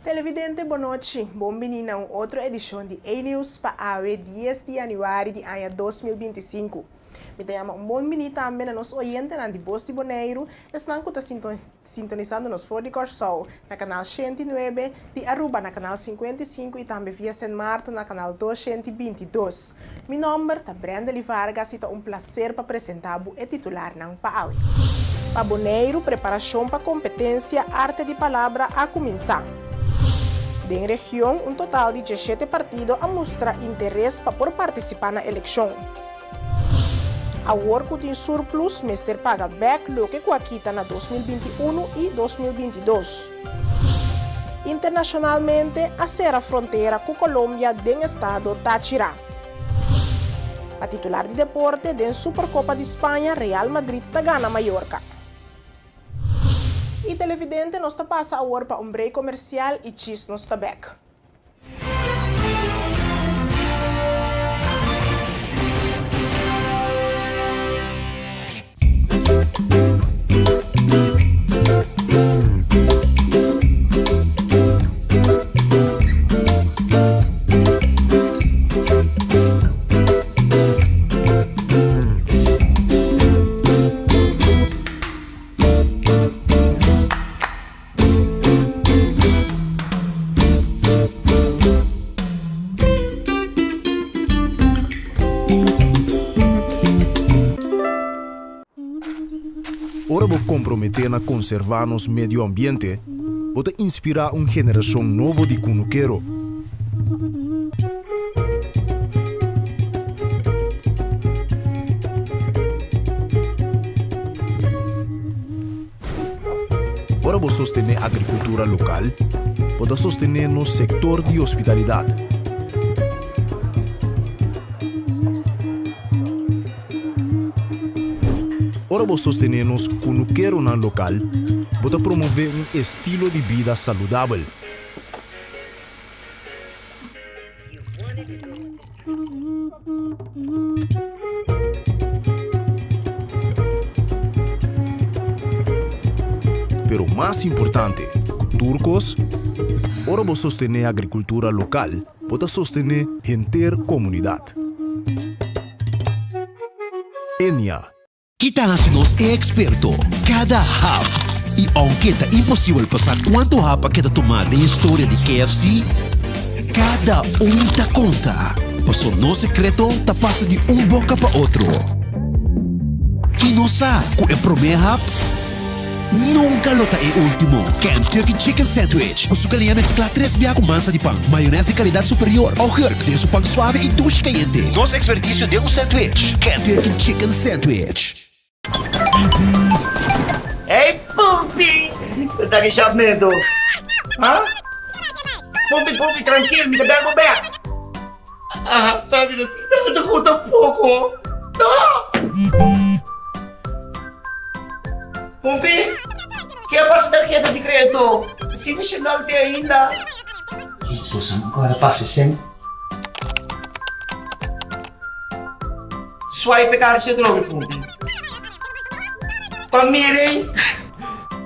Televidente bonochi, bon bini na un otro edishon di E-News pa awe dies di yanüari di aña 2025. Mi ta yama un bon bini tambe na nos oyentenan di Bos di Boneiru, esnan ku ta sintonisando nos for di Kòrsou na kanal 109, di Aruba na kanal 55 i tambe via Sint Maarten na kanal 222. Mi nòmber ta Brendely Vargas i ta un plaser pa presentá bo e titularnan pa awe. Pa Boneiru preparashon pa kompetensia Arte di Palabra a kuminsá. Den region un total di diesshete partido a mustra interes pa por partisipá na elekshon. Awor ku tin surplus mester paga bèk loke ku a kita na 2021 i 2022. Internashonalmente a sera frontera ku Colombia den estado Táchira. Pa titular di deporte den Supercopa di Spaña Real Madrid ta gana Mallorca. I televidente nos ta pasa awor pa un break komersial i chis nos ta bèk. Ora bo komprometé na konservá nos medio ambiente, bo ta inspirá un generashon nobo di kunukero. Ora bo sostené agrikultura lokal, bo ta sostené nos sektor di hospitalidat. Ora bo sostené nos kunukeronan lokal, bo ta promové un estilo di bida saludabel. Pero mas importante ku tur kos, ora bo sostené agrikultura lokal, bo ta sostené henter komunidat. Enia. Ki ta hasi nos e eksperto? Kada hap! I ounke ta imposibel pa sa kuantu hap a keda tumá den historia di KFC, kada un ta konta, paso nos sekreto ta pasa di un boka pa otro. I nos sa ku e promé hap nunka lo ta e último. Kentucky Chicken Sandwich ku su galiña mesklá tres bia ku mansa di pan, mayones di kalidat superior, augurk den su pan suave i dushi kayente. Nos ekspertisio den un sandwich, Kentucky Chicken Sandwich. Hey Pumpi! Bo ta ki shop meto? Ha? Pumpi, Pumpi, trankil, mi ta bel bo bek. Ah, ta mi no tin nada ku tampoko. No! Pumpi, ke a pasa tarheta di kredito? Si mi shendal te ainda. Boso no kòrda pasa esei? Swipe e karchi atrobe, Pumpi. Pa miren,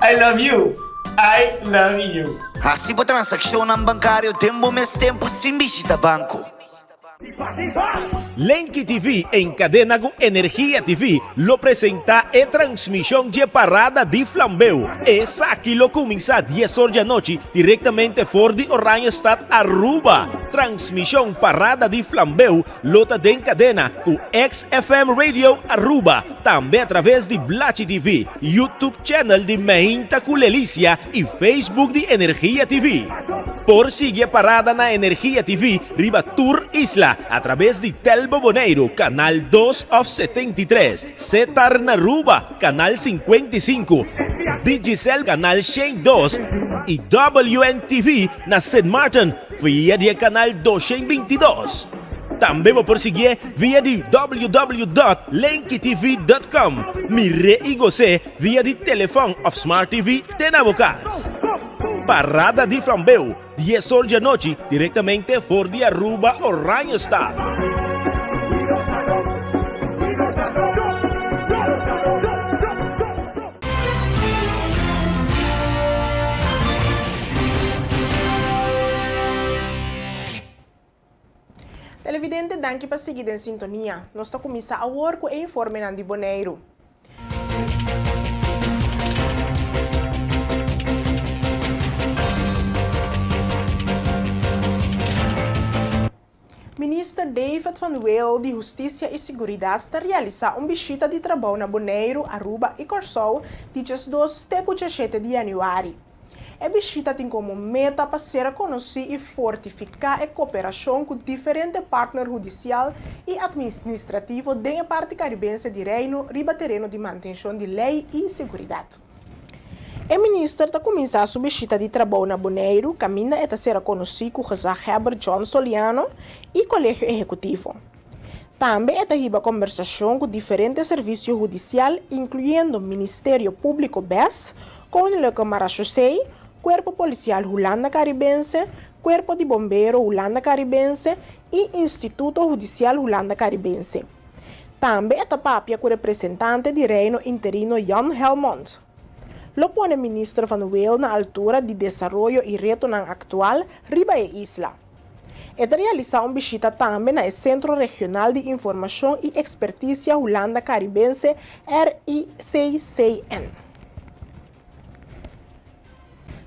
I love you, I love you. Hasi bo transakshonnan bankario den bo mes tempu sin bishita banko. Lenki TV en kadena ku Energia TV lo presentá e transmishon dje Parada di Flambeu. Esaki lo kuminsá dies or dje anochi direktamente for di Oranjestad, Aruba. Transmishon Parada di Flambeu lo ta den kadena ku XFM Radio Aruba, tambe atraves di Blachi TV, YouTube channel di Meinta ku Lelicia i Facebook di Energia TV. Por sigui e parada na Energia TV riba tur isla atraves di Telbo Boneiru kanal dos òf 73, Setar na Aruba kanal 55, Digicel kanal 102 i WNTV na Sint Maarten via di e kanal 222. Tambe bo por siguié via di www.lenkitv.com. Mir'é i gos'é via di telefòn òf smart TV te na bo kas. Parada di Flambeu, dies or djanochi, direktamente for di Aruba Oranjestad. danki pa sigui den sintonia. Nos ta kuminsá awor ku e informenan di Boneiru. Minister David van Weel di Hustisia i Siguridat ta realisá un bishita di trabou na Boneiru, Aruba i Kòrsou di 12 te ku 17 di yanüari. E bishita tin komo meta pa sera konosí i fortifiká e koperashon ku diferente partner hudisial i atministrativo den e parti karibense di Reino riba tereno di mantenshon di lei i siguridat. E minister ta kuminsá su bishita di trabou na Boneiru kaminda e ta sera konosí ku gezaghebber John Soliano i Kolegio Ehekutivo. Tambe e ta hiba kombersashon ku diferente servisio hudisial inkluyendo Ministerio Públiko bes, Koninklijke Marechaussee, Kuerpo Polisial Hulanda Karibense, Kuerpo di Bombero Hulanda Karibense i Instituto Hudisial Hulanda Karibense. Tambe e ta papia ku representante di Reino interino Jan Helmond. Lo pone Minister van Weel na altura di desaroyo i retonan aktual riba e isla. E ta realisá un bishita tambe na e Sentro Regional di Informashon i Ekspertisia Hulanda Karibense, RICCN.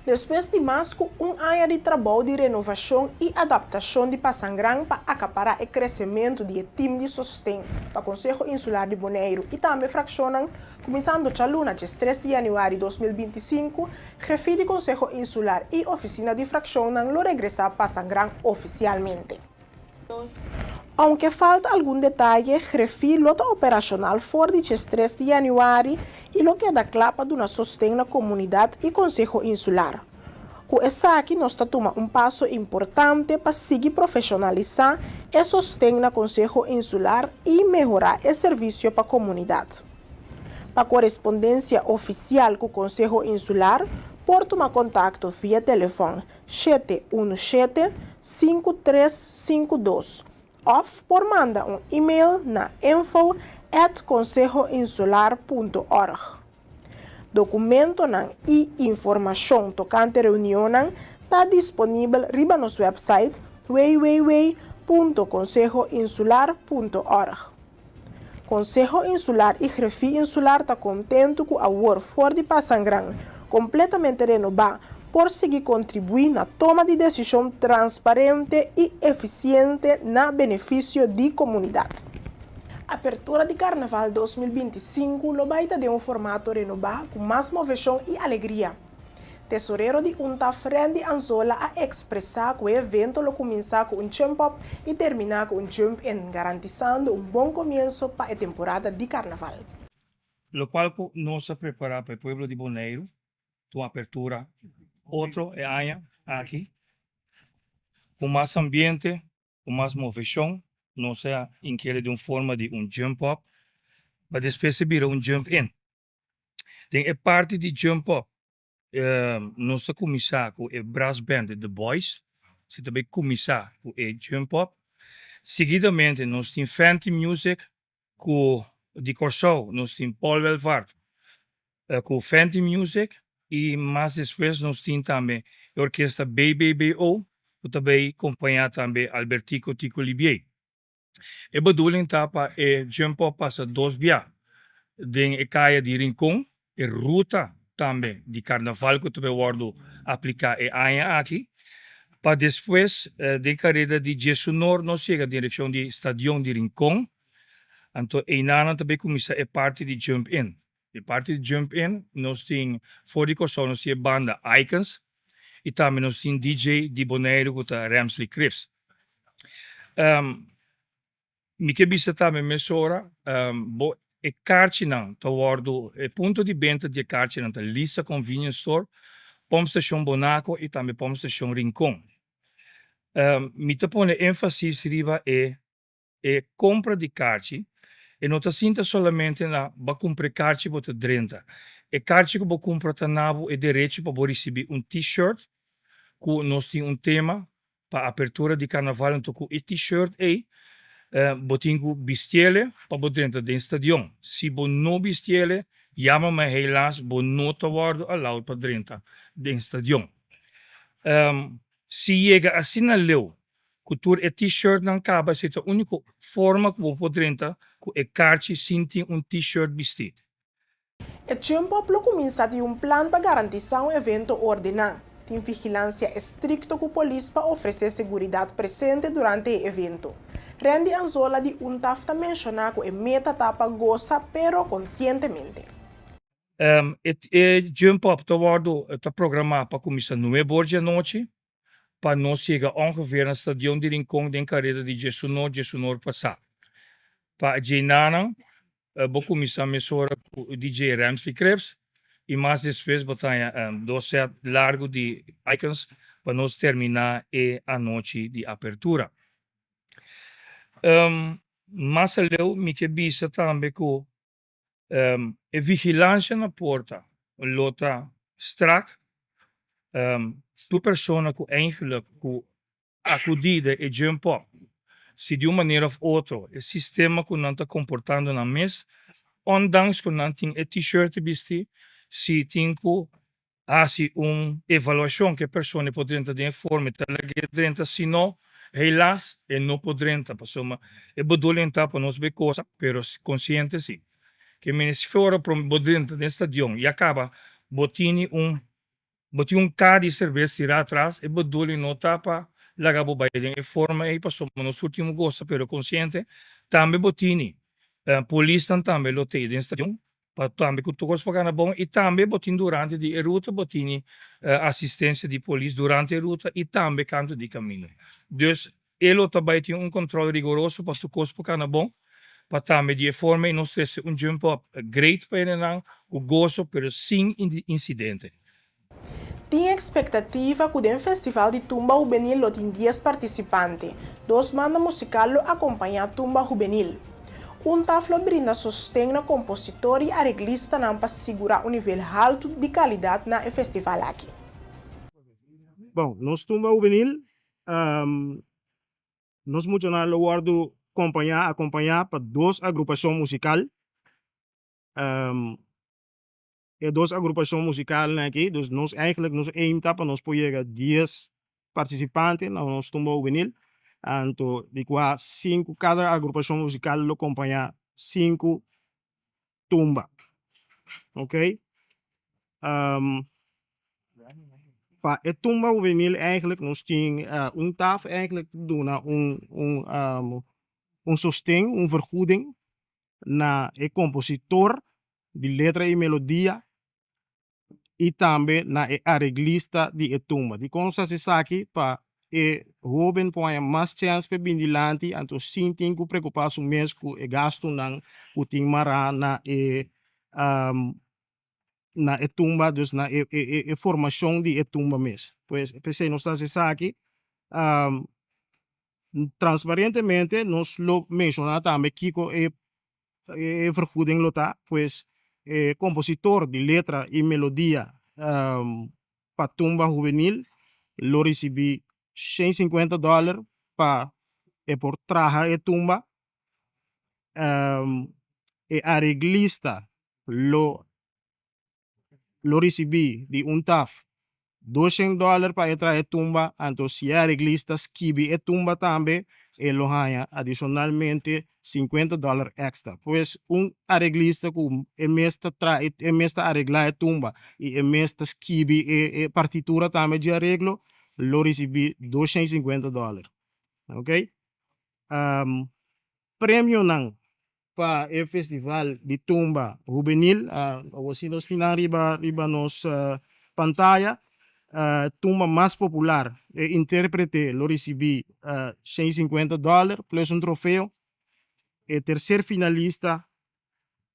Despues di mas ku un aña di trabou di renovashon i adaptashon di Pasangran pa akapará e kresementu di e tim di sosten pa Konseho Insular di Boneiru i tambe frakshonnan, kuminsando djaluna 13 di yanüari 2025, Grefie di Konseho Insular i Ofisina di Frakshonnan lo regresá Pasangran ofisialmente. Ounke falta algun detaye, Grefie lo ta operashonal for di 13 di yanüari i lo keda kla pa duna sosten na komunidat i Konseho Insular. Ku esaki nos ta tuma un paso importante pa sigui profeshonalisá e sosten na Konseho Insular i mehorá e servisio pa komunidat. Pa korespondensia ofisial ku Konseho Insular por tuma kontakto via telefòn 717 5352 òf por manda un email na info@konsehoinsular.org. Dokumentonan i informashon tokante reunionnan ta disponibel riba nos wèpsait www.konsehoinsular.org. Konseho Insular i Grefie Insular ta kontentu ku awor for di Pasangran, kompletamente renobá, por sigui kontribuí na toma di desishon transparente i efisiente na benefisio di komunidat. Apertura di Karnaval 2025 lo bai ta den un formato renobá ku mas moveshon i alegria. Tesorero di UNTAF Randy Anzola a ekspresá ku e evento lo kuminsá ku un jump-up i terminá ku un jump-in, garantisando un bon komienso pa e temporada di karnaval. Lokual ku nos a prepará pa e pueblo di Boneiru ta un apertura otro e aña aki ku mas ambiente, ku mas moveshon. Nos a inkere di un forma di un jump-up, pa despues e bira un jump-in. Den e parti di jump up nos ta kuminsá ku e brass band The Boys, si ta bai kuminsá ku e jump up. Seguidamente nos tin Fenty Music ku di Kòrsou nos tin Paul Welvaart ku Fenty Music i mas despues nos tin tambe e orkesta BBBO ku ta bai kompañá tambe Albertico Tico Libiey. E bedoeling ta pa e jump-up pasa dos bia den e kaya di Rincon, e ruta tambe di karnaval ku ta bay wòrdu apliká e aña aki, pa despues den kareda di Djesunor nos yega direkshon di stadion di Rincon, anto einanan ta bay kuminsá e parti di jump-in. E parti di jump-in nos tin for di Kòrsou nos tin e banda Icons i tambe nos tin DJ di Boneiru ku ta Ramsley Cripps. Mi ke bisa tambe mesora bo e karchinan ta wòrdu e punto di benta di e karchinan ta Lisa Convenience Store, Pompstation Bonaco i tambe Pompstation Rincon. Mi ta pone énfasis riba e E kompra di karchi, e no ta sinta solamente na bo a kumpra e karchi bo ta drenta. E karchi ku bo kumpra ta na bo e derecho pa bo risibí un T-shirt ku nos tin un tema pa apertura di karnaval anto ku e T-shirt ei bo tin ku bistiele pa bo drenta den stadion. Si bo no bistiele yama ma helaas bo no ta wòrdu allowed pa drenta den stadion. Si yega asina leu. Ku tur e T-shirtnan kaba esei ta úniko forma ku bo por drenta ku e karchi sin tin un T-shirt bistí. E Jump-Up lo kuminsá di un plan pa garantisá un evento ordená. Tin vigilansia estrikto ku polis pa ofresé seguridat presente durante e evento. Randy Anzola di UNTAF ta menshoná ku e meta ta pa gosa pero konsientemente. E Jump-Up ta wòrdu ta programá pa kuminsá nuebe or dje anochi pa nos yega ongeveer na stadion di Rincon den kareda di djesunor, djesunor pasá. Pa djenanan bo kuminsá mesora ku DJ Ramsley Krebs i mas despues bo ta haña dos sèt largu di Icons pa nos terminá e anochi di apertura. Mas aleu mi ke bisa tambe ku E vigilancia na porta lo ta strak. Tur persona cu eigenlijk cu acudi den e jump up, si di un manera of otro e sistema cu nan ta comportando nan mes, ondanks cu nan tin e t-shirt bisti, si tin cu Hasi un evaluashon ku e persona e por drenta den e forma e ta lag'é drenta, si no, helaas e no por drenta pasobra e bedoeling ta pa nos bay cosa pero konsiente si. Ke mene si ora prome bo drenta den stadion ya kaba bo tini un bo tin un ka di serbes tirá atras e bedoeling no ta pa laga bo bay den e forma ey pasobra nos tur tin un gosa pero konsiente tambe bo tini polisnan tambe lo tey den stadion Pa tambe ku tur kos por gana bon i tambe bo tin durante di e ruta bo tini asistensia di polis durante e ruta i tambe kantu di kaminda. Dus e lo ta bai tin un kontrol rigoroso pa tur kos por kana bon pa tambe di e forma ei nos trese un jump up great pa hendenan ku goso pero sin insidente. Tin ekspektativa ku den Festival di Tumba Hubenil lo tin dies partisipante. Dos banda musikal lo akompañá Tumba Hubenil. Un taf lo brinda sosten na kompositor i areglistanan pa sigurá un nivel haltu di kalidat na e festival aki. Bon, nos Tumba Hubenil, nos muchanan lo wòrdu kompañá, akompañá pa dos agrupashon musikal. E dos agrupashon musikalnan aki, dus nos eigenlijk nos aim ta pa nos por yega dies partisipante na nos tumba hubenil, anto di kua sinku kada agrupashon musikal lo kompañá sinku tumba, ok. Pa e tumba hubenil eigenlijk nos tin un taf eigenlijk ta duna un un un sosten, un vergoeding na e kompositor di letra i melodia i tambe na e areglista di e tumba. Dikon nos ta hasi esaki? Pa e hóben por haña mas chèns pa e bin dilanti anto sin tin ku preokupá su mes ku e gastunan ku tin mará na e na e tumba, dus na e e formashon di e tumba mes. Pues p'esei nos ta hasi esaki. Transparentemente nos lo menshoná tambe kiko e e vergoeding lo ta, pues e kompositor di letra i melodia pa tumba hubenil lo risibí shen sinkuenta dòler pa e por traha e tumba, e areglista lo lo risibí di un taf doshen dòler pa e traha e tumba, anto si e areglista skibi e tumba tambe e lo haña adishonalmente sinkuenta dòler èkstra. Pues un areglista ku e mes ta traha e mes ta areglá e tumba i e mes ta skibi e partitura tambe dje areglo lo risibí doshen i sinkuenta dòler. Oke. Premionan pa e festival di tumba hubenil. Awor si nos tin nan riba riba nos pantaya. Tumba mas popular, e interprete lo ricibi shen y cincuenta dollar plus un trofeo. E tercer finalista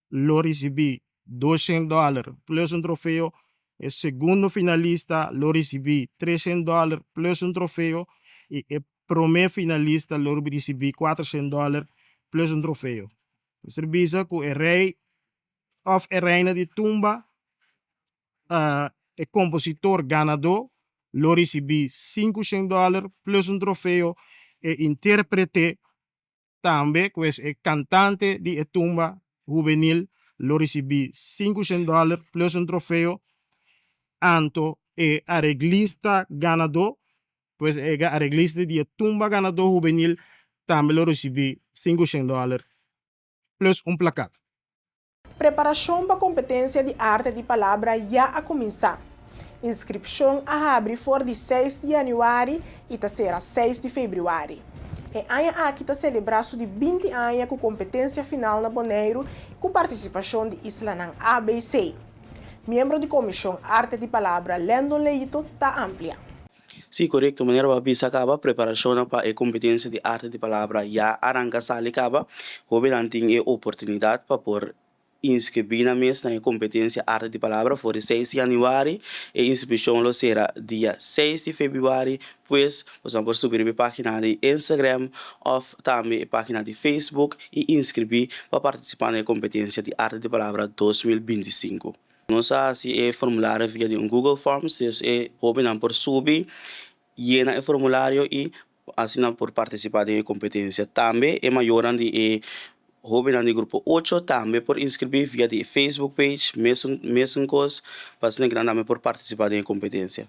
lo ricibi doshen dollar plus un trofeo. E segundo finalista lo ricibi treshen dollar plus un trofeo y e prome finalista lo ricibi cuatroshen dollar plus un trofeo. Mester bisa cu e rey of e reina di tumba, e compositor ganador lo ricibi cincoshen dollar plus un trofeo, e interprete Tambe pues e cantante di e tumba hubenil lo ricibi 500 dollar plus un trofeo, anto e areglista ganador. Pues e areglista di e tumba ganadó hubenil tambe lo risibí 500 dòler plus un plakat. Preparashon pa kompetensia di Arte di Palabra ya a kuminsá. Inskripshon a habri for di seis di yanüari i ta sera seis di febrüari. E aña aki ta selebrá su di 20 aña ku kompetensia final na Boneiru ku partisipashon di islanan ABC. Miembro di komishon Arte di Palabra Lendon Leito ta amplia. Sí, korekto. Manera bo a bisa kaba, preparashonnan pa e kompetensia di Arte di Palabra ya a ranka sali kaba. Hóbennan tin e oportunidat pa por inskribí nan mes na e kompetensia Arte di Palabra for di seis di yanüari. E inskripshon lo sera dia seis di febrüari. Pues, boso por subi riba e página di Instagram òf tambe e página di Facebook i inskribí pa partisipá na e kompetensia di Arte di Palabra 2025. Nos a hasi e formulario via di un Google Forms, dus e hóbennan por subi, yena e formulario i asina por partisipá den e kompetensia. Tambe e mayornan di e hóbennan di grupo ocho tambe por inskribí via di e Facebook page, mesun mesun kos, pa asina nan tambe por partisipá den e kompetensia.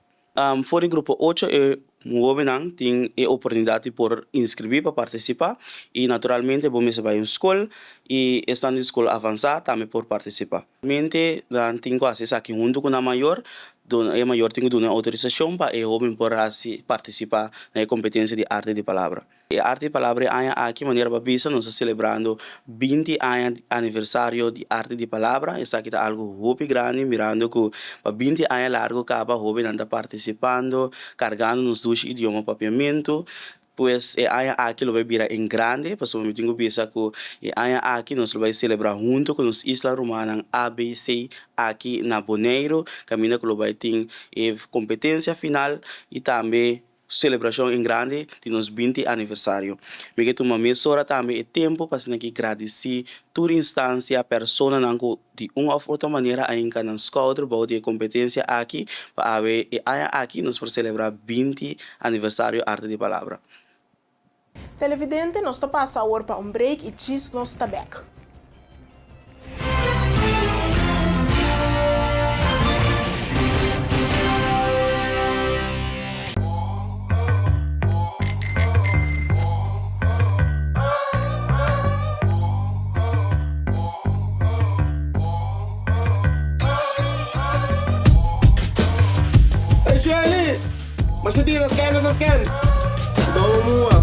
For di grupo ocho e hóbennan tin e oportunidat di por inskribí pa partisipá i naturalmente bo mester bai un skol i esnan di skol avansá tambe por partisipá. Mente nan tin ku hasi esaki huntu ku nan mayor, e mayor tin ku duna outorisashon pa e hóben por hasi partisipá na e kompetensia di arte di palabra. E Arte di Palabra e aña aki, manera bo a bisa, nos ta selebrando 20 aña aniversario di Arte di Palabra. Esaki ta algu hopi grandi mirando ku pa 20 aña largu kaba hobennan ta partisipando, kargando nos dushi idioma Papiamentu. Pues e aña aki lo bai bira en grande, pasobra mi tin ku bisa ku e aña aki nos lo bai selebrá huntu ku nos isla rumannan ABC aki na Boneiru, kaminda ku lo bai tin e kompetensia final i tambe Selebrashon en grandi di nos 20 aniversario. Mi ke tuma mesora tambe e tempu pa asina ki gradisí tur instansia, personanan ku di un òf otro manera a hinka nan skouder bou di e kompetensia aki pa awe e aña aki nos por selebrá 20 aniversario Arte di Palabra. Televidente, nos ta pasa awor pa un break y djis nos ta bek. Hey Shelly! Masha dia ta scan ta scan. Domo mua.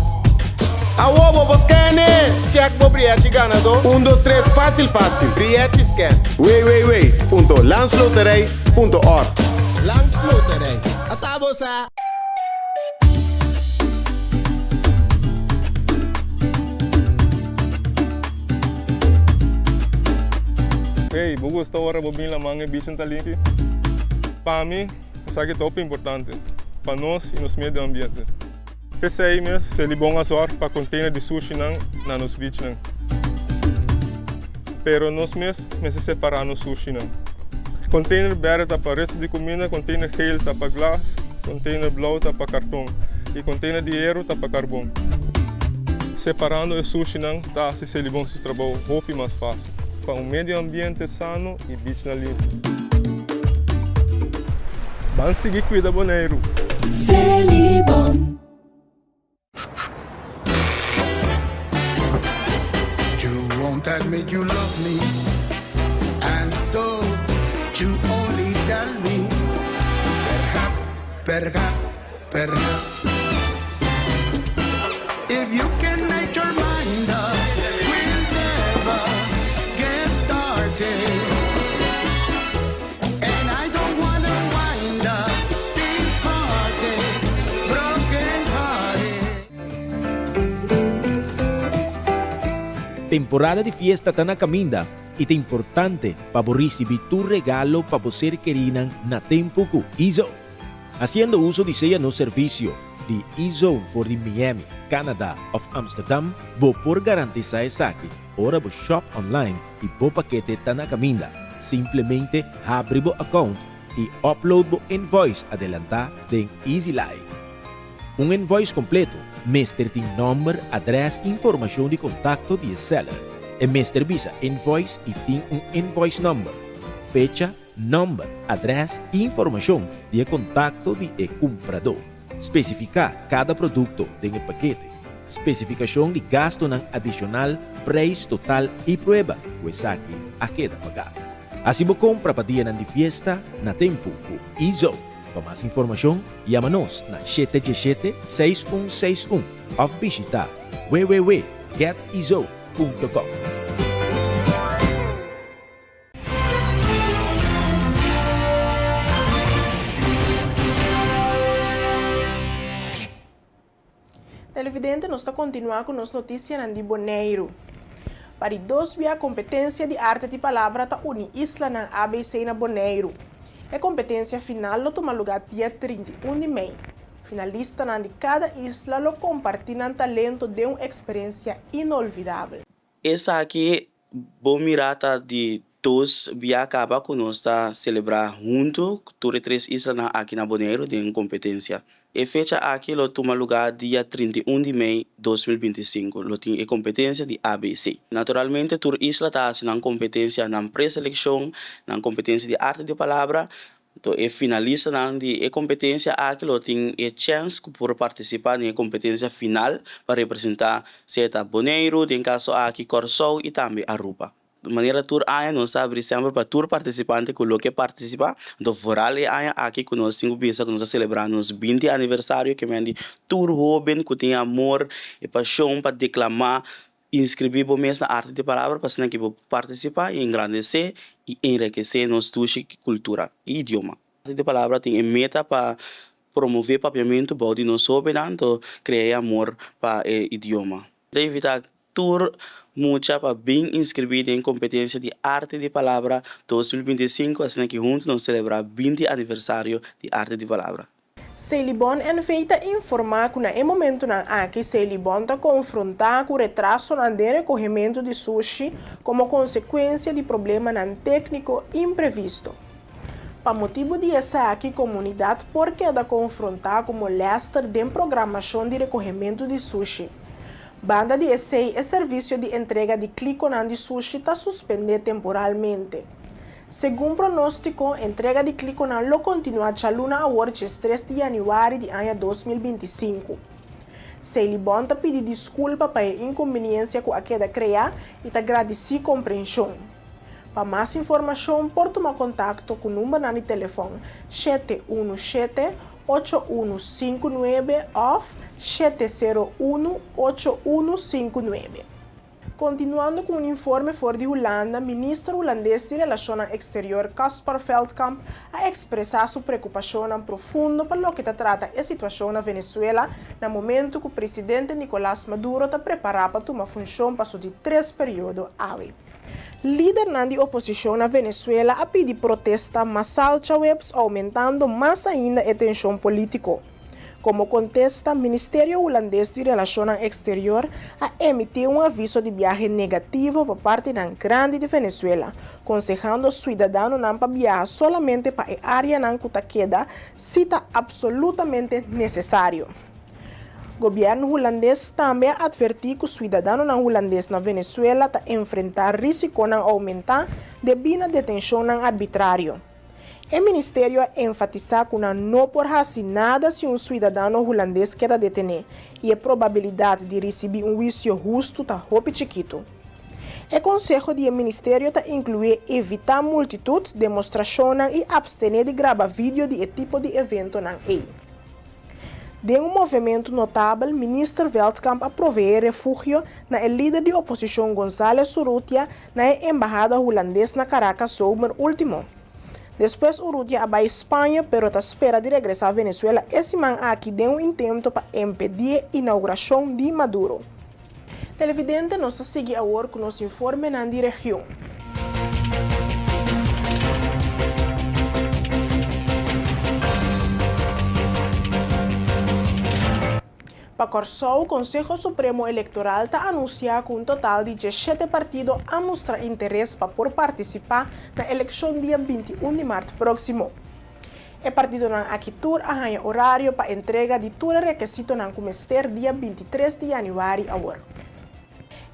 Awo bo por scan e! Check bo brièchi ganadó. Un dos tres fásil fásil. Brièchi scan. www.landsloterij.org Landsloterij. Ata bo sa! Hey, bo gusta ora bo bin laman e bichin ta limpi? Pa mi, Esaki ta hopi importante pa nos i nos medio ambiente. P'esei mes Selibon a zòrg pa container di sushinan na nos beachnan. Pero nos mes mester separá nos sushinan. Container bèrdè ta pa resto di kuminda, container geel ta pa glas, container blou ta pa karton i container di heru ta pa karbon. Separando e sushinan ta hasi Selibon su trabou hopi mas fásil. Pa un medio ambiente sano i beachnan limpi. Ban sigui cuida Boneiru! Selibon. You won't admit you love me And so you only tell me Perhaps, perhaps, perhaps If you can make your mind up We'll never get started And I don't wanna wind up Big hearted, broken hearted Temporada di fiesta ta na caminda y ta importante pa bo ricibi tur regalo pa bo ser kerinan na tempo cu Izo. Haciendo uso di sea nos servicio di e-zone for di Miami, Canada of Amsterdam, bo por garantisa esaki ora bo shop online y bo pakete ta na caminda. Simplemente habri bo account y upload bo invoice adelanta den EasyLife. Un invoice completo mester tin nomber, adres y informacion di contacto di e seller. E mester bisa invoice y tin un invoice number, fecha, Nòmber, adrès i informashon di e kontakto di e kumpradó. Spesifiká kada produkto den e pakete, spesifikashon di gastunan adishonal, preis total i prueba ku esaki a keda pagá. Hasi bo kompra pa dianan di fiesta na tempu ku Ezo. Pa mas informashon, yama nos na shete djeshete, 6161 òf bishitá www getizo punto com. Televidente nos ta kontinuá ku nos notisianan di Boneiru. Pa di dos bia kompetensia di arte di palabra ta uni islanan ABC na Boneiru. E kompetensia final lo tuma lugá dia 31 di mei. Finalistanan di kada isla lo kompartí nan talento den un eksperensia inolvidabel. Esaki bo mira ta di dos bia kaba ku nos ta selebrá huntu tur e tres islanan aki na Boneiru den un kompetensia. E fecha aki lo tuma lugá dia 31 di mei 2025, lo tin e kompetensia di ABC. Naturalmente tur isla ta hasi nan kompetensia, nan preselekshon, nan kompetensia di arte di palabra, Anto e finalistanan di e kompetensia aki lo tin e chèns ku por partisipá den e kompetensia final pa representá sea ta Boneiru, den kaso aki Kòrsou i tambe Aruba. Manera tur aña nos ta abri semper pa tur partisipante ku lo ke partisipá. Anto vooral e aña aki ku nos tin ku bisa ku nos ta selebrá nos 20 aniversario ke men di tur hóben ku tin e amor, e pashon pa deklamá Inskribí bo mes na Arte di Palabra pa asina ki bo por partisipá i engrandesé i enrekesé nos dushi kultura i idioma. Arte di Palabra tin e meta pa promové papiamentu bou di nos hóbennan to krea e amor pa e idioma. Ta invitá tur mucha pa bin inskribí den kompetensia di Arte di Palabra 2025 asina ki huntu nos selebrá 20 aniversario di Arte di Palabra. Selibon NV ta informá ku na e momentunan aki Selibon ta konfrontá ku retrasonan den rekohementu di sushi komo konsekuensia di problemanan tékniko imprevisto. Pa motibu di esaki komunidat por keda konfrontá ku molèster den programashon di rekohementu di sushi. Banda di esei e servisio di entrega di klikonan di sushi ta suspendé temporalmente. Segun pronóstiko, entrega di klikonan lo kontinuá djaluna awor 13 di yanüari di aña 2025. Selibon ta pidi diskulpa pa e inkonbiniensia ku a keda kreá i ta gradisí komprenshon. Pa mas informashon por tuma kontakto ku numbernan di telefòn 717 8159 òf 701 8159. Kontinuando ku un informe for di Hulanda, minister hulandes di Relashonnan Eksterior Caspar Veldkamp a ekspresá su preokupashonnan profundo pa loke ta trata e situashon na Venezuela na momentu ku presidente Nicolas Maduro ta prepará pa tuma funshon pa su di tres periodo awe. Lidernan di oposishon na Venezuela a pidi protesta masal djaweps oumentando mas ainda e tenshon polítiko. Komo kontesta, Ministerio Hulandes di Relashonnan Eksterior a emití un aviso di biahe negativo pa partinan grandi di Venezuela, konsehando suidadanonan pa biaha solamente pa e áreanan ku ta keda si ta apsolutamente nesesario. Gobièrnu hulandes tambe a atvertí ku suidadanonan hulandes na Venezuela ta enfrentá rísikonan oumentá debí na detenshonnan arbitrario. E ministerio a enfatisá ku nan no por hasi nada si un suidadano hulandes keda detené i e probabilidat di risibí un huisio hustu ta hopi chikitu. E konseho di e ministerio ta inkluí evitá multitut, demostrashonnan i apstené di graba video di e tipo di eventonan ei. Den un movementu notabel, Minister Veldkamp a proveé refugio na e lider di oposishon González Urrutia na e embahada hulandes na Caracas zomer último. Despues Urrutia a bai Spaña pero ta spera di regresá Venezuela e siman aki den un intento pa empedí e inaugurashon di Maduro. Televidente nos ta sigui awor ku nos informenan di region. Pa Kòrsou, Konseho Supremo Elektoral ta anunsiá ku un total di 17 partido a mustra interes pa por partisipá na elekshon dia 21 di mart próksimo. E partidonan aki tur a haña orario pa entrega di tur e rekesitonan ku mester dia 23 di yanüari awor.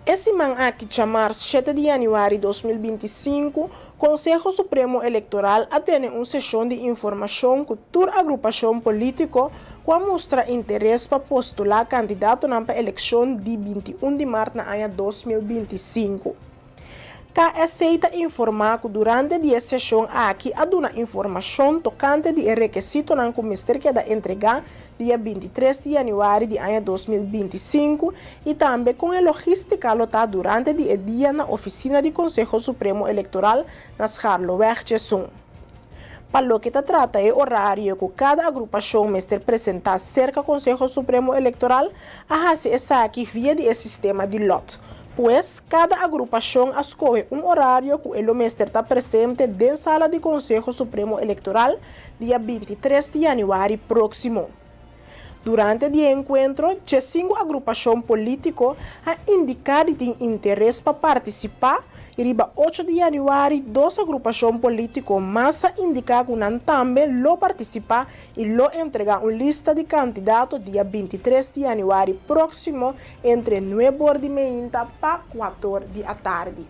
E siman aki djamars 7 di yanüari 2025, Konseho Supremo Elektoral a tene un seshon di informashon ku tur agrupashon polítiko ku ku a mustra interes pa postulá kandidatonan pa elekshon di 21 di mart na aña 2025. KSC ta informá ku durante di e seshon aki a duna informashon tokante di e rekesitonan ku mester keda entregá dia 23 di yanüari di aña 2025 i tambe kon e logístika lo ta durante di e dia na ofisina di Konseho Supremo Elektoral na Scharloweg 11. Pa loke ta trata e orario ku kada agrupashon mester presentá serka Konseho Supremo Elektoral, a hasi esaki via di e sistema di lòt. Pues, kada agrupashon a skohe un orario ku e lo mester ta presente den sala di Konseho Supremo Elektoral dia 23 di yanüari próksimo. Durante di e enkuentro, 15 agrupashon polítiko a indiká di tin interes pa partisipá i riba 8 di yanüari dos agrupashon polítiko mas a indiká ku nan tambe lo partisipá i lo entregá un lista di kandidato dia 23 di yanüari próksimo entre 9 or di meinta pa 4 or di atardi.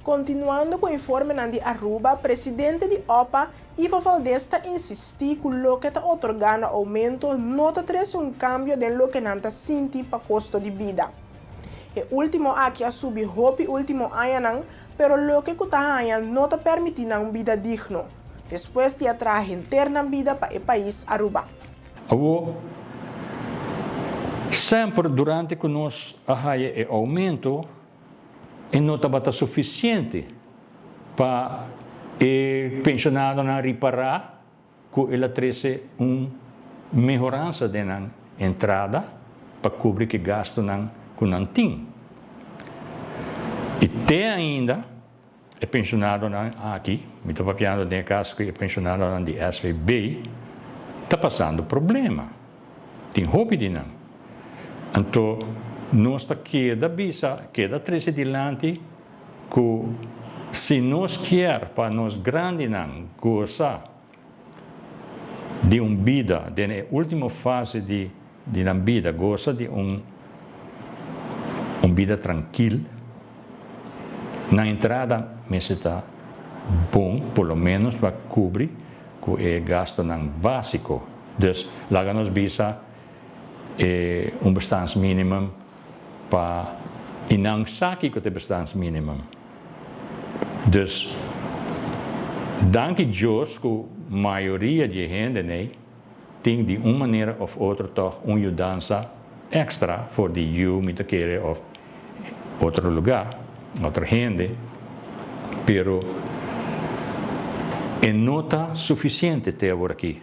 Kontinuando ku informenan di Aruba, presidente di OPA, Ivo Valdez ta insistí ku loke ta otorgá na oumento no ta trese un kambio den loke nan ta sinti pa kosto di bida. E último aki a subi hopi último añanan, pero loke ku ta haña no ta permití nan un bida digno, despues di a traha henter nan bida pa e pais Aruba. Awor, semper durante ku nos a haya e oumento, e no tabata sufisiente pa e penshonadonan ripará ku el a trese un mehoransa den nan entrada pa kubri ku e gastunan ku nan tin. I te ainda e penshonadonan aki, mi ta papiando den e kaso ku e penshonadonan di SVB, ta pasando problema. Tin hopi di nan. Anto nos ta keda bisa, keda trese dilanti ku si nos kier pa nos grandinan gosa di un bida den e ultimo fase di di nan bida, gosa di un un bida trankil, nan entrada mester ta bon, por lo menos pa kubri ku e gastunan básiko. Dus laga nos bisa e un bestaansminimum pa i nan sa kiko ta e bestaansminimum. Dus danki Dios ku mayoria di e hende nei tin di un manera òf otro tòg un yudansa èkstra for di yu mi ta kere òf otro lugá, otro hende, pero e no ta sufisiente te aworakí.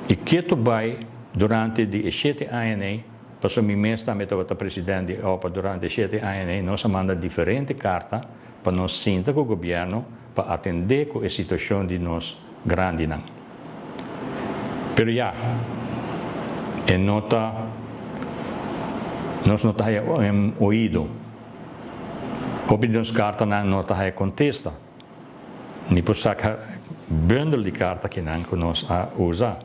I ketu bai durante di e shete aña ei, pasobra mi mes tambe tabata president di opa durante e shete aña ei, nos a manda diferente karta pa nos sinta ku gobièrnu pa atendé ku e situashon di nos grandinan. Pero ya, e no ta, nos no ta haya oido. Hopi di nos kartanan no ta haya kontesta. Mi por saka bundel di karta kinan ku nos a usa.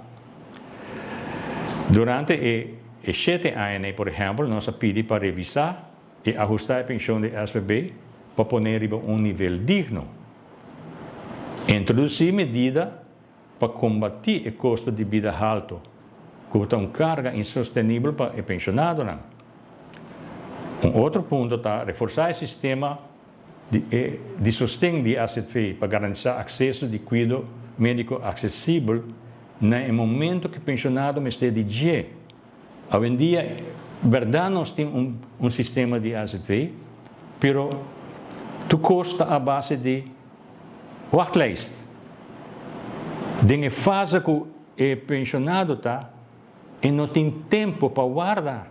Durante e e shete aña ei, por ehèmpel, nos a pidi pa revisá i ahustá e penshon di SVB pa pon'é riba un nivel digno. Introdusí medida pa kombatí e kosto di bida haltu, ku ta un karga insostenibel pa e penshonadonan. Un otro punto ta reforsá e sistema di e di sosten di azv pa garantisá akseso di kuido médiko aksesibel na e momento ku e penshonado mester di dje. Awendia bèrdat nos tin un un sistema di azv, pero tur kos ta a base di wachtlijst. Den e fase ku e penshonado ta, e no tin tempu pa warda.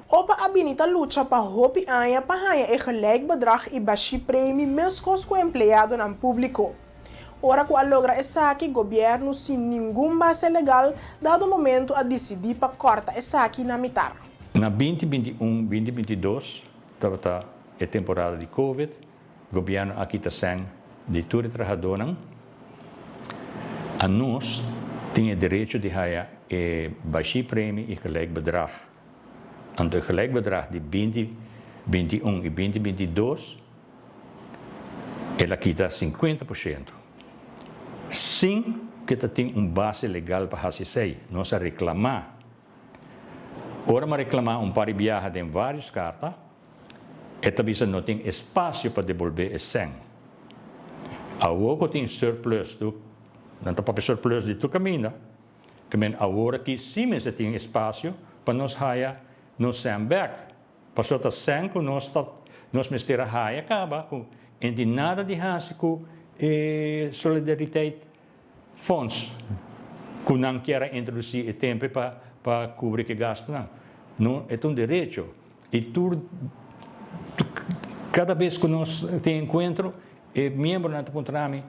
Opa a bini ta lucha pa hopi aña pa haña e gelijk bedrag i bashí premi meskos ku empleadonan públiko. Ora ku a logra esaki, gobièrnu sin ningun base legal dado momentu a disidí pa kòrta esaki na mitar. Na 2021, 2022 tabata e temporada di Covid, gobièrnu a kita sèn di tur e trahadónan. Anos tin e derecho di haya e bashí premi i gelijk bedrag. Anto e gelijk bedrag di 2021 i 2022 el a kita 50%, sin. ku ta tin un base legal pa hasi esei. Nos a reklamá. Ora mi a reklamá un par di biaha den vários karta, e ta bisa no tin espasio pa debolbé e sèn. Awor ku tin surplus, nan ta papia surplus di tur kaminda, Ke men awor aki sí mester tin espasio pa nos haya nos sèn bèk. Pasobra ta sèn ku nos ta nos mester a haya kaba ku en tin nada di hasi ku e Solidariteit Fonds ku nan kier a introdusí e tempu pa pa kubri ku e gastunan. No, e ta un derecho i tur kada bes ku nos tin enkuentro e miembronan ta puntra mi,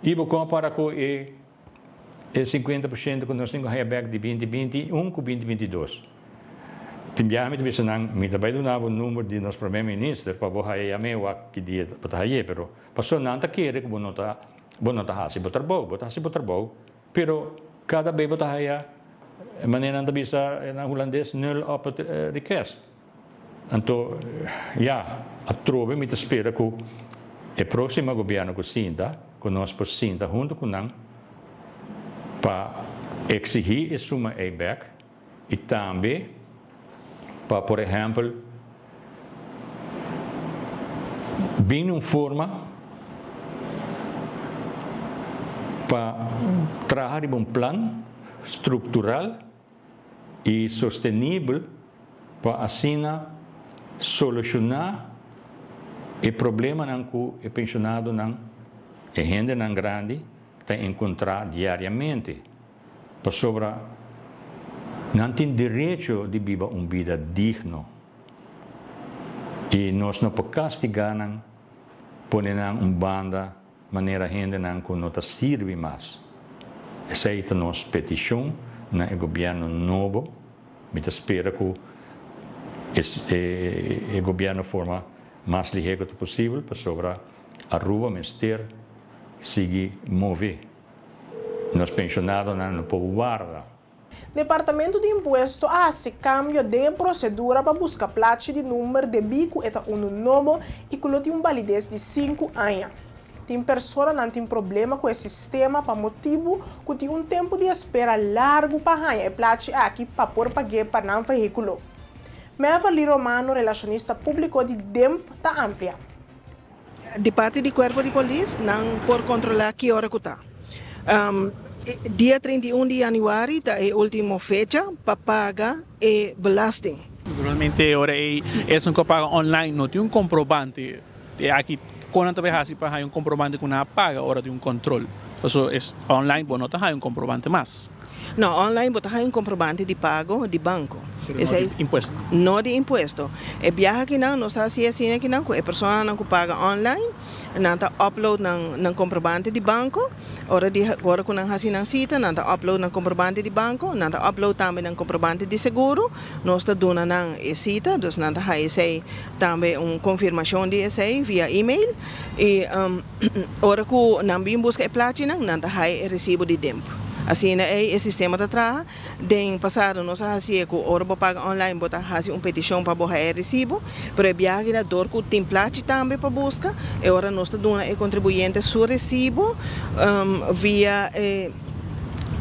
Ibo kon a para ku e E 50% ku nos tin ku haña bèk di 2021 ku 2022. Tin biaha mi ta bisa nan, mi ta bai duna bo number di nos prome minister pa bo haña yam'é wak ki dia bo ta hañ'é, pero pasobra nan ta kere ku bo no ta bo no ta hasi bo trabou. Bo ta hasi bo trabou, pero kada bes bo ta haña manera nan ta bisa na hulandes nul op het rekest. Anto, ya, atrobe mi ta spera ku e próksimo gobièrnu ku sinta, ku nos por sinta huntu ku nan pa eksigí e suma ei bèk i tambe pa, por ehèmpel, bini un forma pa traha riba un plan struktural i sostenibel pa asina solushoná e problemanan ku e penshonadonan, e hendenan grandi ta enkontrá diariamente, pasobra nan tin derecho di biba un bida digno i nos no por kastigá nan, pone nan un banda manera hendenan ku no ta sirbi mas. Esei ta nos petishon na e gobièrnu nobo. Mi ta spera ku e gobièrnu forma mas lihé ku ta posibel pasobra Aruba mester sigui move. Nos penshonadonan no por warda. Departamento di Impuesto a hasi kambio den e prosedura pa buska plachi di number debí ku e ta unu nobo i ku lo tin un balides di sinku aña. Tin personanan tin problema ku e sistema pa motibu ku tin un tempu di espera largu pa haña e plachi aki pa por pag'é pa nan vehíkulo. Meverly Romano, relashonista públiko di DIMP ta amplia. Di parti di cuerpo di polis nan por controla ki ora cu ta. Dia 31 di januari ta e ultimo fecha pa paga e belasting. Naturalmente e ora ei esun cu a paga online no tin un comprobante. E aki con nan ta bay haci pa haya un comprobante cu nan a paga ora di un control? Pasobra es online bo no ta haya un comprobante mas. No, online bo ta haña un comprobante di pago di banco. Pero no di impuesto. No di impuesto. E biaha akinan nos ta haci asina akinan cu e personanan cu paga online, nan ta upload nan nan comprobante di banco. Ora di ora cu nan haci nan cita, nan ta upload nan comprobante di banco, nan ta upload tambe nan comprobante di seguro. Nos ta duna nan e cita, dus nan ta haña esey tambe un confirmacion di esey via email. Y. Ora ku nan bin buska e plachinan, nan ta haña e resibo di demp. Asina ei e sistema ta traha. Den pasado nos a hasié ku ora bo paga online bo ta hasi un petishon pa bo haña e resibo, pero e biaha kina dor ku tin plachi tambe pa buska, e ora nos ta duna e kontribuyente su resibo via e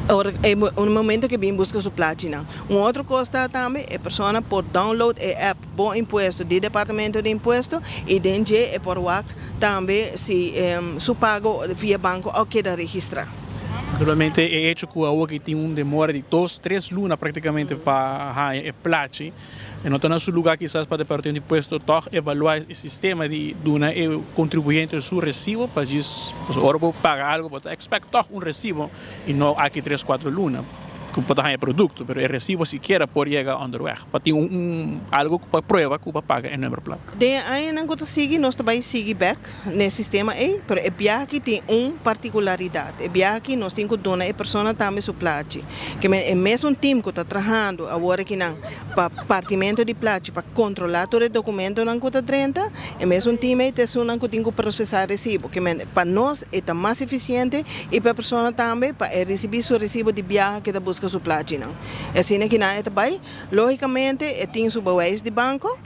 ora e momento ku e bin buska su plachinan. Un otro kos ta tambe e persona por download e app Bo Impuesto di Departamento di Impuesto i den dje e por wak tambe si su pago via banco a keda registra. Naturalmente e hecho cu awor ki tin un demora di dos, tres luna practicamente pa haya e plachi, e no ta na su lugar kisas pa Departamento di Impuesto toch evalua e sistema di duna e contribuyente su recibo pa djis, pasobra ora bo paga algo bo ta expect toch un recibo y no aki tres, cuatro luna cu bo ta haya e producto, pero e recibo sikiera por yega onderweg. Pa tin un algo ku pa prueba ku pa paga e nummerplaat. Den e añanan ku ta sigui nos ta bai sigui bek na e sistema ei, pero e biaha aki tin un partikularidat. E biaha aki nos tin ku duna e persona tambe su plachi. Ke men e mesun tim ku ta trahando awor akinan pa partimentu di plachi pa kontrolá tur e dokumentonan ku ta drenta, e mesun tim ei ta esunnan ku tin ku prosesá resibo. Ke men pa nos e ta mas efisiente i pa e persona tambe pa e risibí su resibo di biaha ke ta buska su plachinan. E asina ki nan e ta bai. Lógikamente e tin su bewijs di banko.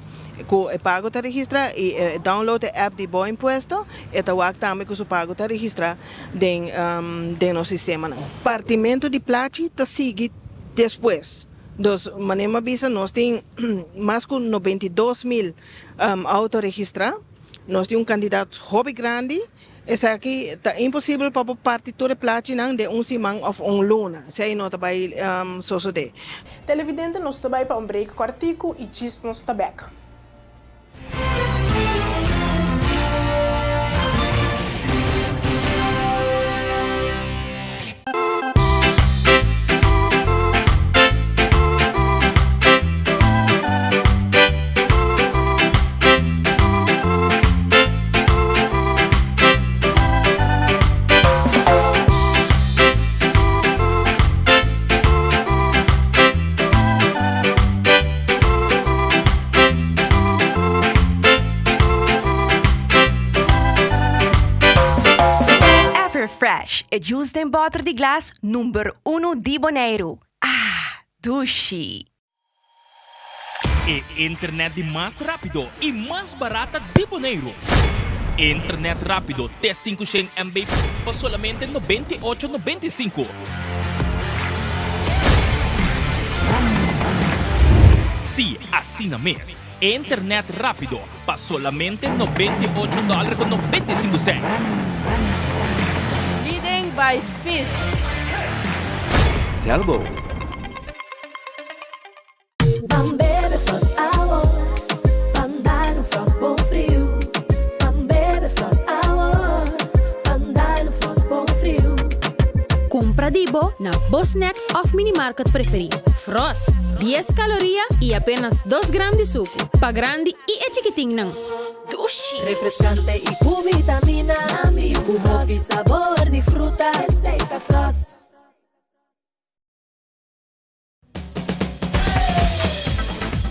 Ku e pago ta registrá i e download e app di Bo Impuesto, e ta wak tambe ku su pago ta registrá den den nos sistemanan. Partimentu di plachi ta sigui despues. Dus manera mi a bisa nos tin mas ku 92 mil outo registrá. Nos tin un kantidat hopi grandi. Esaki ta imposibel pa bo parti tur e plachinan den un siman òf un luna. Esei no ta bai sosodé. Televidente nos ta bai pa un break kòrtiku i djis nos ta bèk. Everfresh, e juice den bòter di glas number uno di Boneiru. Ah, dushi! E internet di mas rápido i mas barata di Boneiru. Internet rápido te 500 MB pa solamente 98,95. Sí, asina mes. Internet rápido pa solamente 98 dòler ku 95 sènt. Leading by speed. Telbo. Ban bebe Frost awor, ban dal un Frost bon friu. Ban bebe Frost awor, ban dal un Frost bon friu. Kumpra di bo na bo snack òf minimarket preferí. Frost, dies kaloria i apenas dos gram di suku. Pa grandi i e chikitinnan. Dushi! Refreskante i ku vitamina, ku hopi sabor di fruta, esei ta Frost.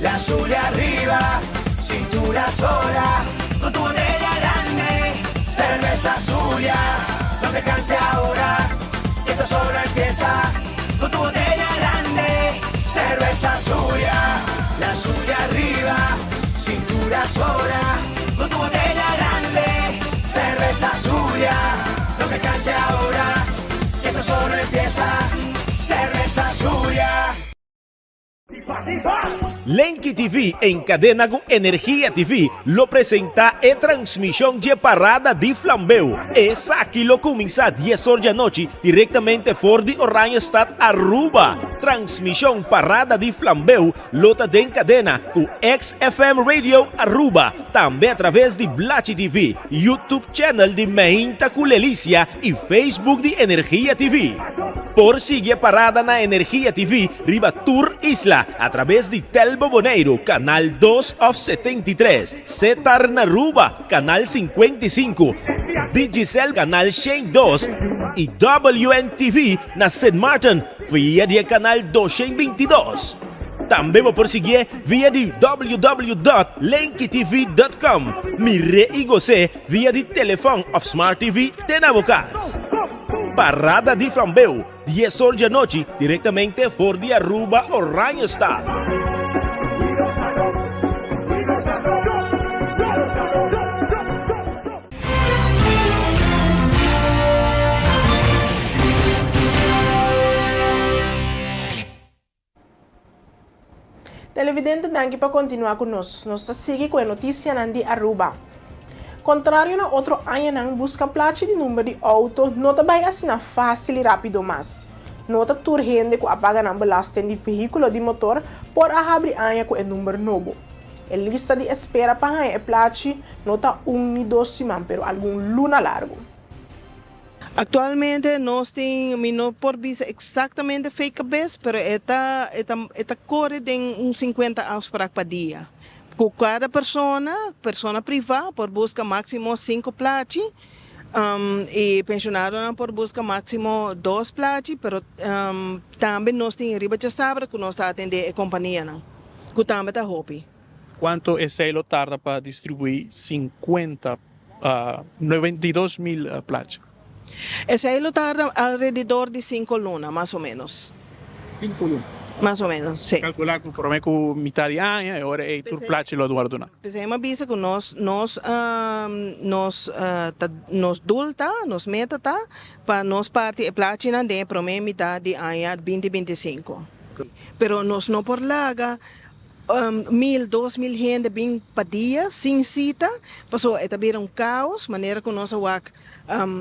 La Zulia arriba, cintura sola, con tu botella grande, cerveza Zulia, no te canses ahora, que esto solo empieza, con tu botella grande, cerveza Zulia, la Zulia arriba, cintura sola, con tu botella grande, cerveza Zulia, no te canses ahora, que esto solo empieza, cerveza Zulia. Lenki TV en kadena ku Energia TV lo presentá e transmishon dje parada di flambeu. Esaki lo kuminsá dies or djanochi direktamente for di Oranjestad, Aruba. Transmishon parada di flambeu lo ta den kadena ku XFM Radio Aruba, tambe atraves di Blachi TV, YouTube channel di Meinta ku Lelicia i Facebook di Energia TV. Por sigui e parada na Energia TV riba tur isla a traves di Telbo Boneiru, kanal dos òf 73, Setar na Aruba, kanal 55, Digicel kanal 102 i WNTV na Sint Maarten via di e kanal 222. Tambe bo por siguié via di www.lenkitv.com. Mir'é i gos'é via di telefòn òf smart TV te na bo kas. Parada di Flambeu, dies or di anochi, direktamente for di Aruba Oranjestad. Televidente danki pa kontinuá ku nos. Nos ta sigui ku e notisianan di Aruba. Kontrario na otro añanan buska plachi di number di outo no ta bai asina fásil i rápido mas. No ta tur hende ku a paga nan belasting di vehíkulo di motor por a habri aña ku e number nobo. E lista di espera pa haña e plachi no ta un ni dos siman pero algun luna largu. Actualmente nos tin, mi no por bisa exactamente fei cabes, pero e ta e ta e ta core den un 50 afspraak pa dia. Cu cada persona, persona priva por busca maximo cinco plachi y pensionadonan por busca maximo dos plachi, pero tambe nos tin riba djasabra cu nos ta atende e companianan, cu tambe ta hopi. Cuanto esey lo tarda pa distribui 50 92 mil plachi? Esey lo tarda alrededor di cinco luna, mas o menos. Cinco luna. Mas o menos, sí. Calcula cu prome cu mitad di aña e ora ey tur plachi lo worde duna. P'esei mi a bisa cu nos nos nos ta nos doel ta, nos meta ta pa nos parti e plachinan den e prome mitad di aña binti 25. Pero nos no por laga Mil, 2000 hende bin pa dia sin sita, pasobra e ta bira un kaos, manera ku nos a wak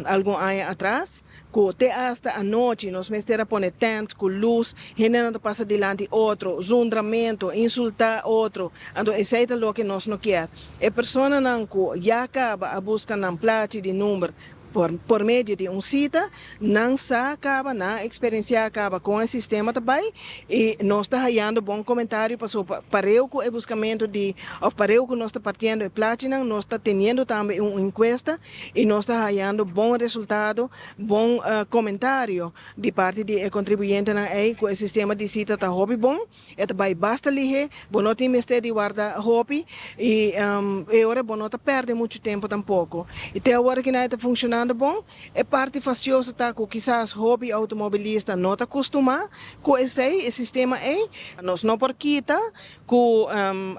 algun aña atras, ku te asta anochi nos mester a pone tent ku lus, hendenan ta pasa dilanti otro, zundramentu, insultá otro, anto esei ta loke nos no kier. E personanan ku ya kaba a buska nan plachi di number Por medio di un sita, nan sa caba, nan a experiencia caba con e sistema ta bay y nos ta hayando bon comentario pasobra pareu cu e buscamento di of pareu cu nos ta partiendo e plachinan nos ta teniendo tambe un encuesta y nos ta hayando bon resultado, bon comentario di parti di e contribuyentenan ey cu e sistema di sita ta hopi bon. E ta bai basta lihé, bo no tin mester di warda hopi i e ora bo no ta pèrdè muchu tempu tampoko. I te awor kinan e ta funshonando bon. E parti fastioso ta ku kisas hopi outomobilista no ta kustumá ku esei, e sistema ei. Nos no por kita ku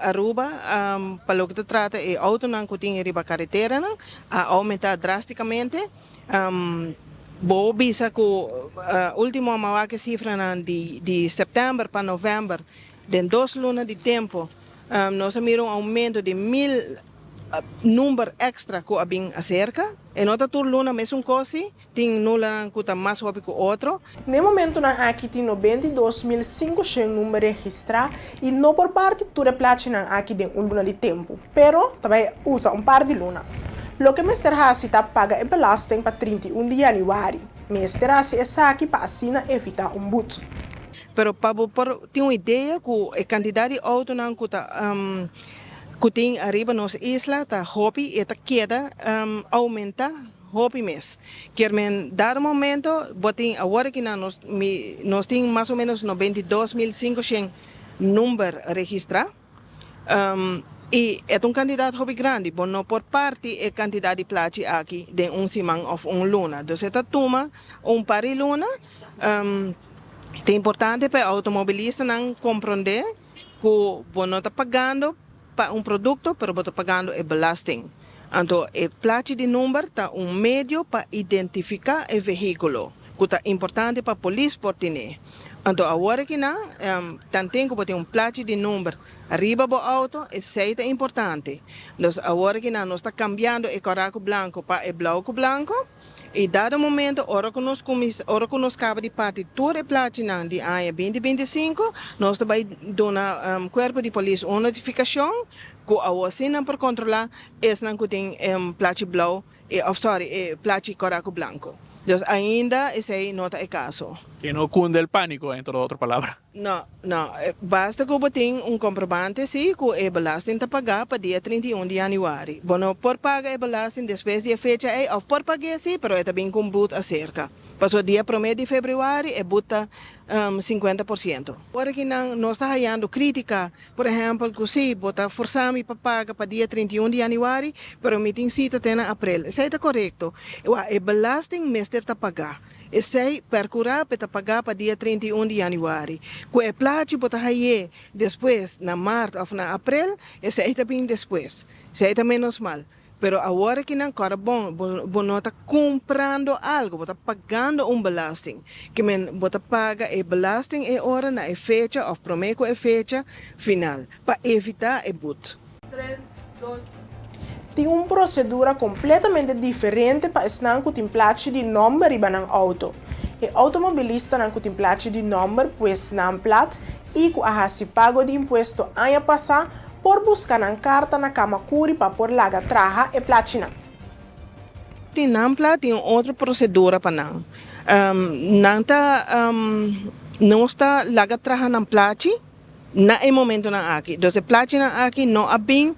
Aruba pa loke ta trata e outonan ku tin riba kareteranan a oumentá drástikamente. Bo bisa ku ultimo a mawak e sifranan di sèptèmber pa novèmber, den dos luna di tempu nos a mira un oumento di 1000 number èkstra ku a bin aserka. E no ta tur luna mesun kos si, tin nulanan ku ta mas hopi ku otro. Na e momentunan aki tin 92,500 number registrá i no por parti tur e plachinan aki den un luna di tempu, pero ta bai usa un par di luna. Loke mester hasi ta paga e belasting pa 31 di yanüari. Mester hasi esaki pa asina evitá un but. Pero pa bo por tin un idea ku e kantidat di outonan ku ta ku tin ariba nos isla ta hopi i e ta keda oumentá hopi mes. Kier men dado momento bo tin awor aki nan nos mi nos tin mas o menos 92,500 number registrá. I e ta un kantidat hopi grandi, bo no por parti e kantidat di plachi aki den un siman òf un luna. Dus e ta tuma un par di luna. Ta importante pa e outomobilistanan komprondé ku bo no ta pagando pa un produkto, pero bo ta pagando e belasting. Anto e plachi di number ta un medio pa identifiká e vehíkulo, ku ta importante pa polis por tene. Anto awor aki nan, tanten ku bo tin un plachi di number riba bo outo, esei ta importante. Dus awor aki nan nos ta kambiando e kòrá ku blanko pa e blou ku blanko. I dado momento ora ku nos kuminsá, ora ku nos kaba di parti tur e plachinan di aña 2025, nos ta bai duna kuerpo di polis un notifikashon ku awor si nan por kontrolá esnan ku tin plachi blou òf sòri e plachi kòrá ku blanko. Dus ainda esei no ta e kaso. Que no cunde el pánico, entre otro palabra. No, no. Basta ku bo tin un komprobante si ku e belasting ta pagá pa dia 31 di yanüari. Bo no por paga e belasting despues di e fecha ei òf por pag'é si, pero e ta bin ku un but aserka. Pasobra dia promé di febrüari e but ta 50%. Ora ki nan nos ta hayando krítika, por ehèmpel ku si bo ta forsá mi pa paga pa dia 31 di yanüari, pero mi tin sita te na aprel. Esei ta korekto. E belasting mester ta pagá. Esei percurá p'e ta pagá pa dia 31 di januari. Cu e plachi bo ta hay'é despues na mart of na aprel, esei ta bin despues. Esei ta menos mal. Pero awor aki nan cora bon, bo bo no ta cumprando algo, bo ta pagando un belasting. Ke men bo ta paga e belasting e ora na e fecha of prome cu e fecha final, pa evita e but. Tin un prosedura kompletamente diferente pa esnan ku tin plachi di nòmber riba nan outo. E outomobilistanan ku tin plachi di nòmber, pues nan plat, i ku a hasi pago di impuesto aña pasá, por buska nan karta na Kamakuri pa por laga traha e plachinan. Tin nan plat tin un otro prosedura pa nan. Nan ta nos ta laga traha nan plachi. Na e momentonan aki. Dus e plachinan aki no a bin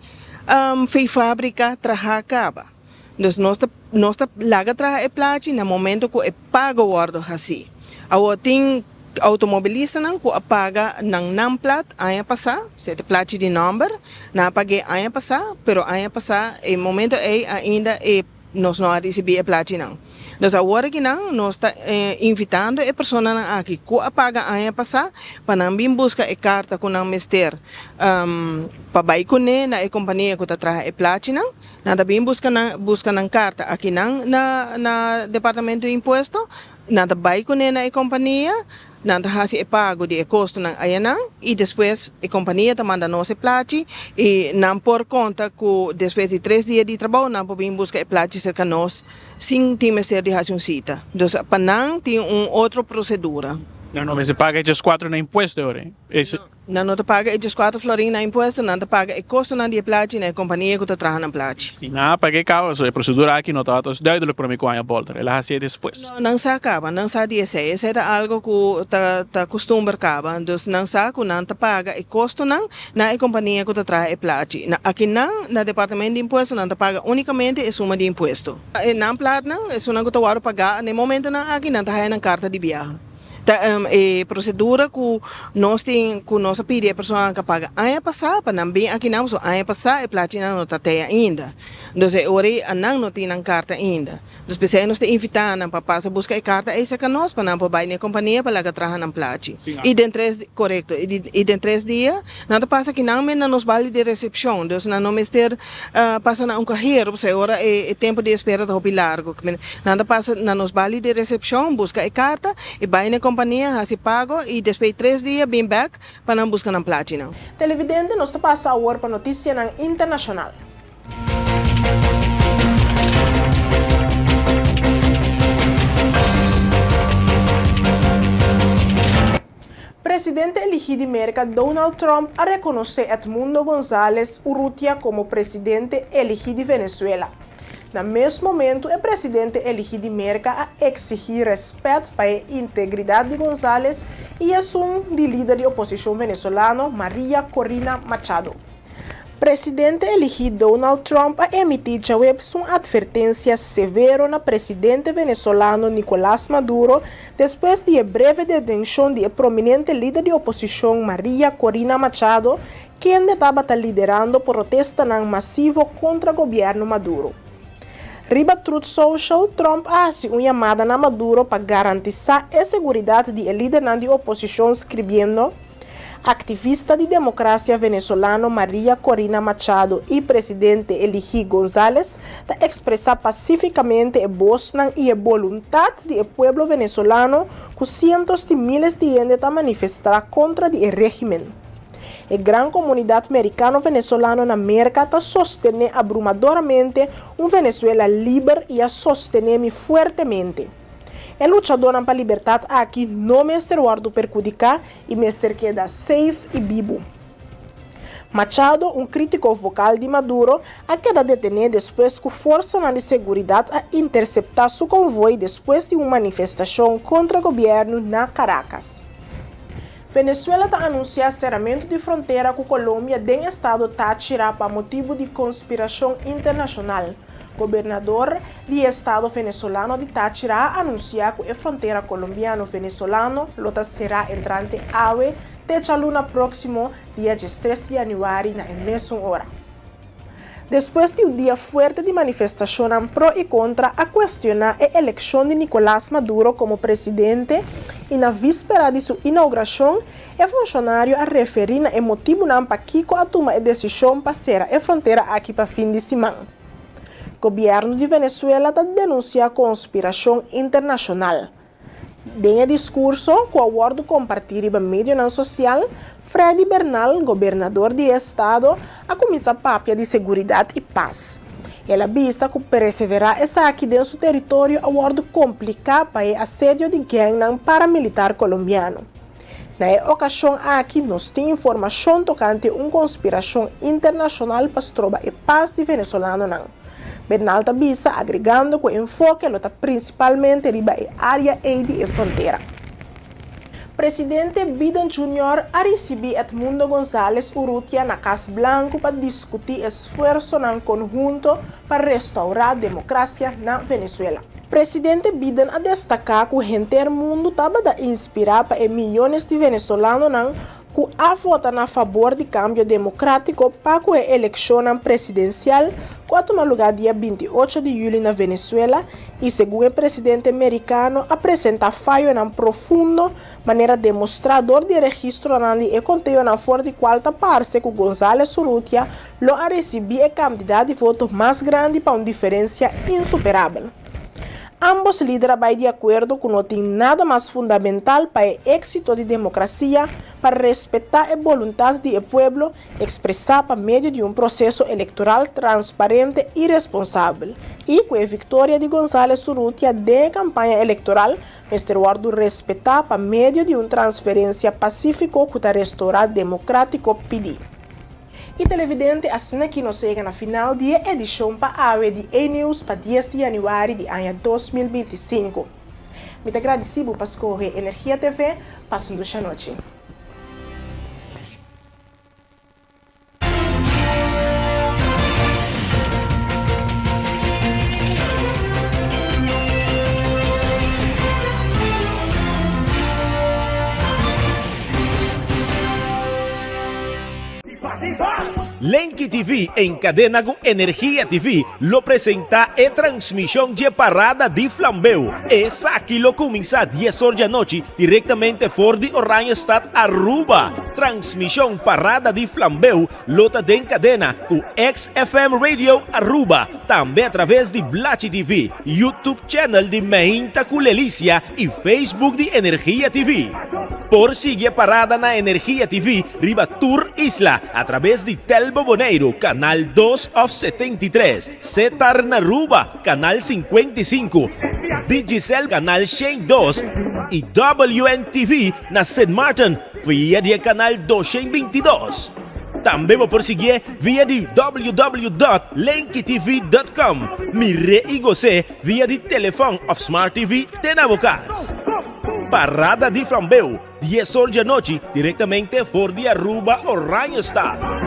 fei fabrica traha caba. Dus nos ta nos ta laga traha e plachi na momento cu e pago wordo haci. Awor tin automobilistanan cu a paga nan nan plat aña pasa, sete plachi di nomber, nan a pag'e aña pasa, pero aña pasa e momento ey ainda e. nos no a risibí e plachinan. Dus awor akinan nos ta invitando e personanan aki ku a paga aña pasá pa nan bin buska e karta ku nan mester pa bai kuné na e kompania ku ta traha e plachinan. Nan ta bin buska nan buska nan karta akinan na na departamento di impuesto. Nan ta bai kuné na e kompania. Nan ta hasi e pago di e kostonan ayanan i despues e kompania ta manda nos e plachi i nan por konta ku despues di tres dia di trabou nan por bin buska e plachi serka nos sin tin mester di hasi un sita. Dus pa nan tin un otro prosedura. Nan no mester paga e djeskuatro na impuesto e ora ei. Nan no ta paga e djeskuatro florin na impuesto, nan ta paga e kostonan di e plachi na e kompania ku ta traha nan plachi. Si nan a paga e kaba, so e prosedura aki no tabata duidelijk prome ku aña bolter, el a hasié despues. No, nan sa kaba, nan sa di esei. Esei ta algo ku ta ta kustumber kaba. Dus nan sa ku nan ta paga e kostonan na e kompania ku ta traha e plachi. Na akinan, na departamento di impuesto, nan ta paga únikamente e suma di impuesto. E nan platnan, esunnan ku ta wòrdu pagá na e momentonan aki, nan ta haya nan karta di biaha. Ta e procedura cu nos tin cu nos a pidi e personanan cu a paga aña pasa pa nan bin aki nan pasobra aña pasa e plachinan no ta te ainda. Entonces e ora ei nan no tin nan carta ainda. Entonces p'esei nos ta invita nan pa pasa busca e carta ei cerca nos pa nan por bay na e compania pa laga traha nan plachi. Y den tres corecto y den tres dia nan ta pasa aki nan men na nos bali di recepcion. Entonces nan no mester pasa na un cajero pasobra e ora e tempo di espera ta hopi largo. Nan ta pasa na nos bali di recepcion, busca e carta y bay na e compania haci pago y despues di tres dia bin bek pa nan busca nan plachinan. Televidente nos ta pasa awor pa noticianan internacional. Presidente eligi di Merca Donald Trump a reconoce Edmundo Gonzalez Urrutia como presidente eligi di Venezuela. Na mes momento e presidente eligi di Merca a exigi respet pa e integridad di Gonzalez y esun di lider di oposicion Venezolano Maria Corina Machado. Presidente eligí Donald Trump a emití djaweps un atvertensia severo na presidente venezolano Nicolas Maduro despues di e breve detenshon di e prominente lider di oposishon Maria Corina Machado, kende tabata liderando protestanan masivo kontra gobièrnu Maduro. Riba Truth Social, Trump a hasi un yamada na Maduro pa garantisá e seguridat di e lidernan di oposishon skribiendo, Aktivista di demokrasia venezolano Maria Corina Machado i presidente eligí González ta ekspresá pasífikamente e bosnan i e boluntat di e pueblo venezolano ku sientos di miles di hende ta manifestá kontra di e régimen. E gran komunidat merikano-venezolano na Merka ta sostené abrumadoramente un Venezuela liber i a sostené mi fuertemente. E luchadónan pa libertat aki no mester wòrdu perkudiká i mester keda safe i bibu. Machado, un krítiko vokal di Maduro, a keda detené despues ku forsanan di seguridat a interseptá su konvoi despues di un manifestashon kontra gobièrnu na Caracas. Venezuela ta anunsiá seramentu di frontera ku Colombia den estado Táchira pa motibu di konspirashon internashonal. Gobernador di e estado venezolano di Táchira a anunsiá ku e frontera kolombiano-venezolano lo ta será entrante awe te djaluna próksimo dia diestres di yanüari na e mesun ora. Despues di un dia fuerte di manifestashonnan pro i kontra a kuestioná e elekshon di Nicolás Maduro komo presidente i na víspera di su inougurashon, E funshonario a referí na e motibunan pakiko a tuma e desishon pa sera e frontera aki pa fin di siman. Gobièrnu di Venezuela ta denunsiá konspirashon internashonal. Den e diskurso, ku a wòrdu kompartí riba medionan sosial, Freddy Bernal, gobernador di e estado, a kuminsá papia di seguridat i pas. El a bisa ku perseverá esaki den su teritorio a wòrdu kompliká pa e asedio di gèngnan paramilitar kolombiano. Na e okashon aki nos tin informashon tokante un konspirashon internashonal pa stroba e pas di venezolanonan, Bernal ta bisa, agregando ku e enfoke lo ta prinsipalmente riba e área ei di e frontera. Presidente Biden Junior a risibí Edmundo Gonzalez Urrutia na Kas Blanku pa diskutí esfuersonan konhunto pa restourá demokrasia na Venezuela. Presidente Biden a destaká ku henter mundu tabata inspirá pa e miyones di venezolanonan ku a vota na fabor di kambio demokrátiko pa ku e elekshonnan presidensial. ku a tuma lugá dia 28 di yüli na Venezuela i segun e presidente merikano a presentá fayonan profundo manera demostrá dor di e registronan di e konteonan for di kual ta parse ku González Urrutia lo a risibí e kantidat di voto mas grandi pa un diferensia insuperabel. Ámbos lider a bai di akuerdo ku no tin nada mas fundamental pa e éksito di demokrasia pa respetá e boluntat di e pueblo ekspresá pa medio di un proseso elektoral transparente i responsabel i ku e viktoria di González Urrutia den e kampaña elektoral mester wòrdu respetá pa medio di un transferensia pasífiko ku ta restorá demokrátiko pidí. I televidente asina ki nos yega na final di e edishon pa awe di E-News pa dies di yanüari di aña 2025. Mi ta gradisí bo pa skohe Energia TV pa su dushi anochi. Lenki TV en kadena ku Energia TV lo presentá e transmishon dje parada di flambeu. Esaki lo kuminsá dies or djanochi direktamente for di Oranjestad, Aruba. Transmishon parada di flambeu lo ta den kadena ku XFM Radio Aruba, tambe atraves di Blachi TV, YouTube channel di Meinta ku Lelicia i Facebook di Energia TV. Por sigui e parada na Energia TV riba tur isla atraves di Telbo Boneiru kanal dos òf 73, Setar na Aruba kanal 55, Digicel kanal 102 i WNTV na Sint Maarten via di e kanal 222. Tambe bo por siguié via di www.lenkitv.com. Mir'é i gos'é via di telefòn òf smart TV te na bo kas. Parada di Flambeu, dies or djanochi, direktamente for di Aruba Oranjestad.